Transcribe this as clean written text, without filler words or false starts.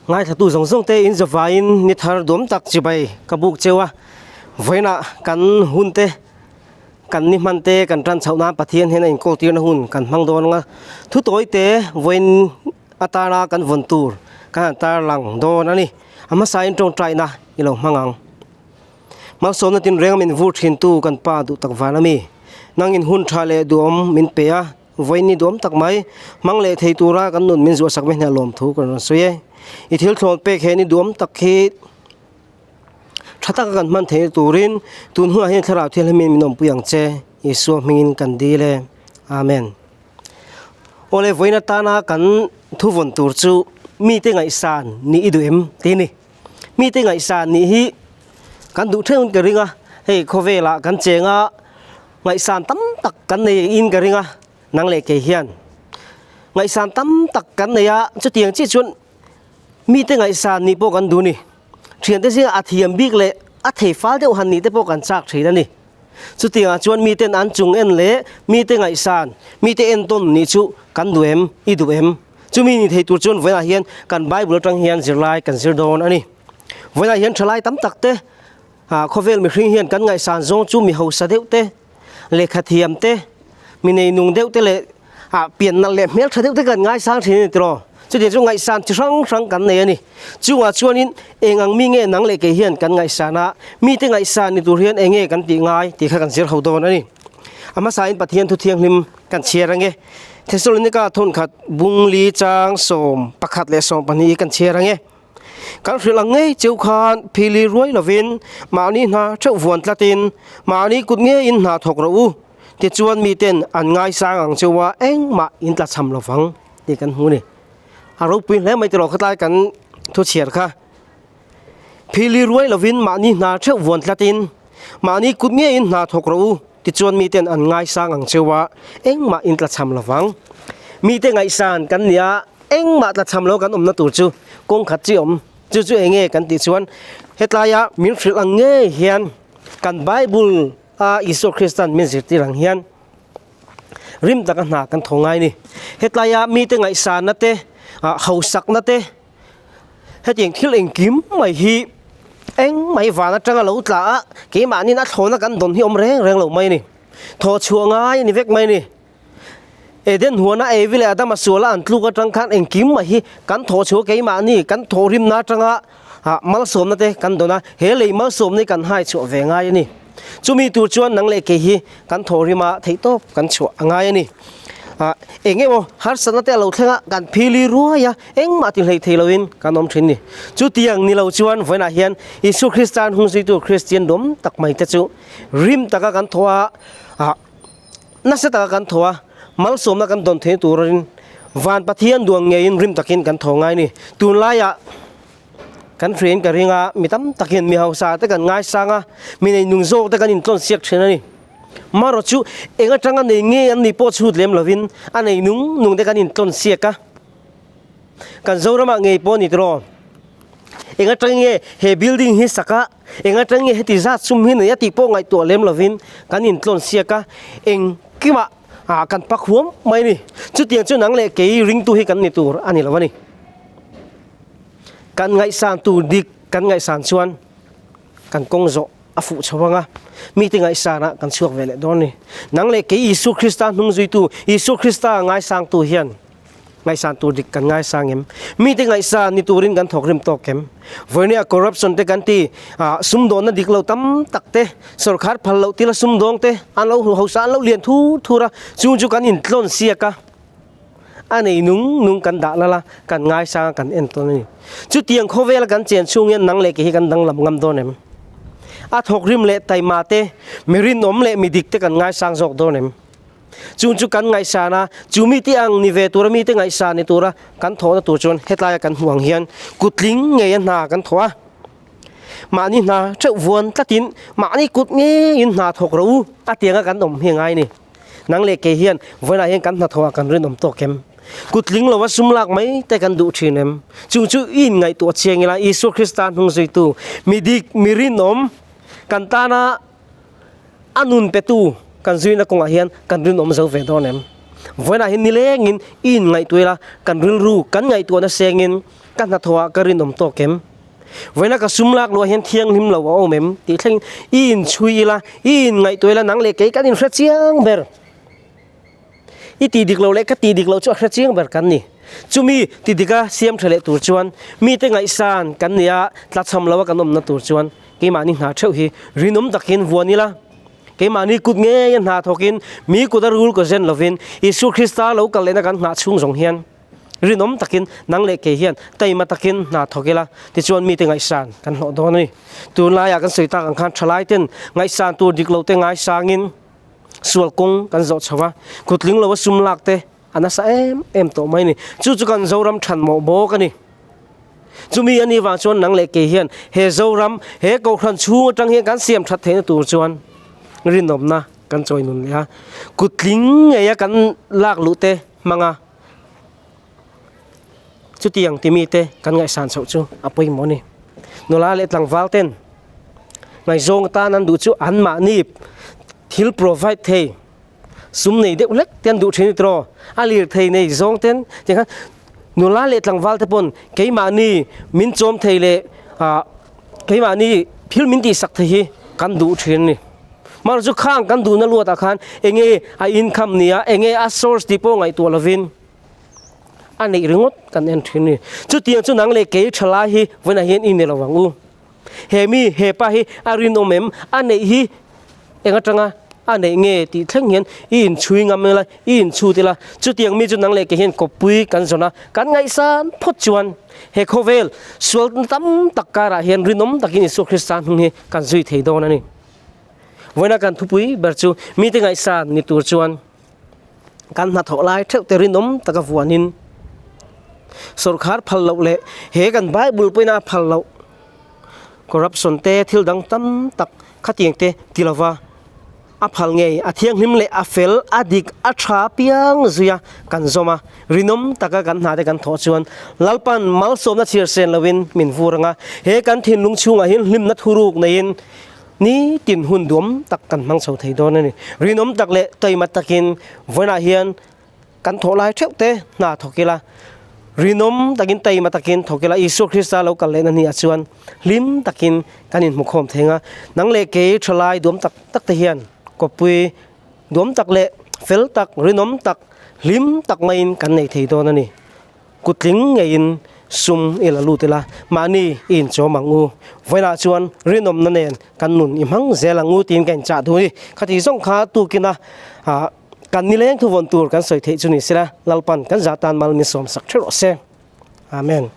Ngaithlatu zawng zawng te in zavaiin ni thar duam tak chibai ka buk cheu a, vawiinah kan hun te kan ni hman te kan tan chhoh nan Pathian hian a inkawl tirna hun kan hmang dawn ang a, thu tawi te vawiin atana kan vawn tur kan han tarlang dawn a ni, a hmasain tawngtaina i lo hmang ang. Malsawmna tinreng min vur thintu kan Pa duh tak van a mi, nangin hun tha leh duhawm min pe a, Vawiin ni duam tak mai, hmang leh thei tura kan nun min zuahsak ve hna lawmthu kan rawn sawi e. I thil thlawn pek he ni duam tak hi tha taka kan hman theihna turin tun hunah hian Thlarau Thianghlimin min awmpui ang che, Isua hmingin kan dil e. Amen. Awle, vawiin atana kan thuvawn tur chu mite ngaihsan nih i duh em tih a ni. Mite ngaihsan nih hi kan duh theuhin ka ring a, hei khawvelah kan cheng a, Ngaihsan tam tak kan nei in ka ring a, nang leh kei hian. Ngaihsan tam tak kan nei a, chutiang chiah chuan mite ngaihsan nih pawh kan duh ni. Thiante zingah a thiam bik leh a thei fal deuh han nih te pawh kan chak thin a ni. Chutiangah chuan miten an chung en leh mite ngaihsan, mite entawn nih chu kan duh em, i duh em? Chumi ni thei tur chuan vawiinah hian kan Bible atang hian zirlai kan zir dawn a ni. Vawiinah hian thalai tam tak te Khawvel mihring hian kan ngaihsan zawng chu mi hausa deuh te, lehkha thiam te, mi neinung deuh te leh pian nalh leh hmeltha deuh te kan ngaisang thin a ni tiraw? Chutiang chu ngaihsan chi hrang hrang kan nei a ni. Chungah chuanin eng ang mi nge nang leh kei hian kan ngaihsan a, mite ngaihsan ni tur hian eng nge kan tih ngai tih kha kan zir ho dawn a ni. A hmasain Pathian thu thianghlim kan chhiar ang e. Thesalonika thawnkhat bung li chang 11 leh 12 hi kan chhiar ang e. Kan hrilh ang ngei cheu khan phili ruai lovin mahni hna theuh vuan tlatin mahni kut ngeiin hna thawk rawh u, tichuan miten an ngaisang ang cheu a engmah in tla cham lovang tih kan hmu a ni. A ropui hle mai tiraw khatlai kan thu chhiar kha. Phili ruai lovin mahni hna theuh vuan tlatin mahni kut ngeiin hna thawk rawh u, tichuan miten an ngaisang ang cheu a engmah in tla cham lovang. Mite ngaihsan kan nia. Engmah tlachham lo kan awmna tur chu kawng khat chi awm, chu chu eng nge kan tih chuan hetlaia min hrilh ang ngei hian kan Bible a Isua Kristan min zirtir ang hian rim taka hna kan thaw ngai ni. Hetlaia mite ngaihsanna te, hausakna te, hetiang thil engkim mai hi engmah hi van atanga lo tla a, keimahniin a thlawna kan dawn hi awm reng reng lo mai a ni. Thawhchhuah ngai a ni vek mai a ni. Eden huana Evi leh Adama suala an tluk atang khan engkim mai hi kan thawh chhuah keimahni kan thawhrimna atanga malsawmna te kan dawn a, he lei malsawmna hi kan hai chhuah ve ngai a ni. Chumi tur chuan nang leh kei hi kan thawhrima theihtawp kan chhuah a ngai a ni. Eng emaw harsatna te a lo thleng a, kan phili ruai a, engmah ti hlei thei loin kan awm thin ni. Chutiang ni lo chuan vawiinah hian Isua Kristan hungzuitu Kristian dawm tak mai te chu rim taka kan thaw a, Nasa taka kan thaw a, malsawmna kan dawn theih turin van Pathian duang ngeiin rim takin kan thaw ngai ni. Tunlaiah kan hriain ka ring a, mi tam takin mi hausa te kan ngaisang a, mi neinung zawk te kan intlawn siak thin a ni. Marawh chu eng atanga nei ngei an nih pawh chhut lem lovin a neinung nung te kan intlawn siak a. Kan Zoramah ngei pawh a ni tiraw? Eng atang nge he building hi sak a, eng atang nge heti zat sum hi nei a tih pawh ngaihtuah lem lovin kan intlawn siak a, engkimah ah kan pak huam mai a ni. Chutiang chu nang leh kei ringtu hi kan ni tur a ni lo a ni. Kan ngaihsan tur dik kan ngaihsan chuan kan kawng zawh a fuh chho ang a, mite ngaihsanah kan chhuak ve leh dawn a ni. Nang leh kei Isua Krista hnung zuitu, Isua Krista ngaisangtu hian Ngaihsan tur dik kan ngaisang em? Mite ngaihsan ni turin kan thawk rim tawk em? Vawinia corruption te kan ti, sumdawnna dik lo tam tak te, sorkar phal loh tila sumdawng te an lo hausa an lo lian thur thur a, chung chu kan intlawn siak a, a nei nung nung kan dah lal a, kan ngaisang a kan en tawn a ni. Chutiang khawvela kan chen chhung hian nang leh kei hi kan danglam ngam dawn em? A thawk rim leh taima te, mi rinawm leh mi dik te kan ngaisang zawk dawn em? Chung chu kan ngaihsan a, chu mite ang ni ve tura mite ngaihsan ni tura kan thawhna tur chuan hetlaia kan hmuh ang hian kutling ngeia hna kan thawh a. Mahni hna theuh vuan tlatin mahni kut ngeiin hna thawk rawh u a tianga kan awm hi a ngai a ni. Nang leh kei hian vawiinah hian kan hnathawhah kan rinawm tawk em? Kutling lova sum lak mai te kan duh thin em? Chung chu i inngaihtuah chiang ila Isua Krista hnung zuitu mi dik, mi rinawm kan tana A nun petu kan zuina kawngah hian kan rinawm zo ve dawn em? Vawiinah hian nilengin i inngaihtuah ila, kan rilru kan ngaihtuahna sengin ka hnathawhah ka rinawm tawk em? Vawiina ka sum lak luah hian thianghlim lo a awm em? tih thlengin i inchhui ila, i inngaihtuah ila nang leh kei kan inhre chiang ber. I tih dik loh leh ka tih dik loh chu a hre chiang ber kan ni. Chumi ti dika siam tha leh tur chuan mite ngaihsan kan ni a, tlachham loa kan awmna tur chuan keimahni hna theuh hi rinawm takin vuan ila, keimahni kut ngeia hna thawkin mi kut a rul ka zen lovin Isua Krista lo kal lehna kan nghah chhung zawng hian rinawm takin nang leh kei hian taima takin hna thawk ila tichuan mite ngaihsan kan hlawh dawn a ni. Tunlaiah kan sawi tak ang khan thalaiten ngaihsan tur dik lote ngaisangin, Sual kawng kan zawh chho a, kutling lo a sum lak te a nasa em em tawh mai a ni. Chu chu kan Zoram than mawh bawk a ni. Chumi a nih vang chuan nang leh kei hian he Zoram, he Kohhran chhung atang hian kan siam that theihna tur chuan rinawmna kan chawi nun leh a, kutling ngeia kan lak luh te hmang a, chutiang ti mite kan ngaihsan chhoh chu a pawimawh a ni. Nula leh tlangval ten ngaihzawng atan an duh chu anmahni thil provide thei sum nei deuh hlek te an duh thin a ni tawh a lirthei nei zawng ten tikhan nula leh tlangval te pawn keimahni min chawm thei leh ah keimahni thil min tihsak thei hi kan duh thin a ni. Mahse chu khang kan duhna luatah khan enge a income nia enge a source tih pawh ngaihtuah lovin a neih ringawt kan en thin a ni. Chutiang chu nang leh kei thalai hi vawiinah hian i ni lo ang u. He mi he pa hi a rinawm em? A neih hi eng atanga a neih nge tih thleng hian i inchhui ngam ila, i inchhut ila. Chutiang mi chu nang leh kei hian kawppui kan zawn a, kan ngaihsan phawt chuan he khawvel sual tam tak karah hian rinawm takin Isua Krista hnung hi kan zui thei dawn a ni. Vawiina kan thupui ber chu mite ngaihsan ni tur chuan kan hnathawh lai theuh te rinawm taka vuanin sawrkhar phal loh leh he kan Bible pawhin a phal loh corruption te thil dang tam tak khatiang te ti lova a phal ngei a thianghlim leh a fel a dik a tha piang zui a kan zawm a rinawm taka kan hna te kan thawh chuan Lalpan malsawmna chhiar sen lovin min vur ang a he kan thinlung chhungah hian hlimna thuruk neiin Nitin hun duam tak kan hmang chho thei dawn a ni. Rinawm tak leh taima takin vawiinah hian kan thawh lai theuh te hna thawk ila, rinawm takin taima takin thawk ila Isua Krista lo kal lehna hniah chuan hlim takin kan inhmukhawm thei ang a. Nang leh kei thalai duam tak tak te hian kawppui duam tak leh fel tak, rinawm tak, hlim tak maiin kan nei thei dawn a ni. Kutling ngeiin sum i la lut ila, mahni i inchawm ang u. Vawiinah chuan rinawmna nen kan nun i hmang zel ang u tiin ka inchah duh a ni. Khati zawng kha tukina kan nileng thuvawn tur kan sawi theih chu ni sela, Lalpan kan zah tan mal min sawmsak ṭheuh rawh se. Amen.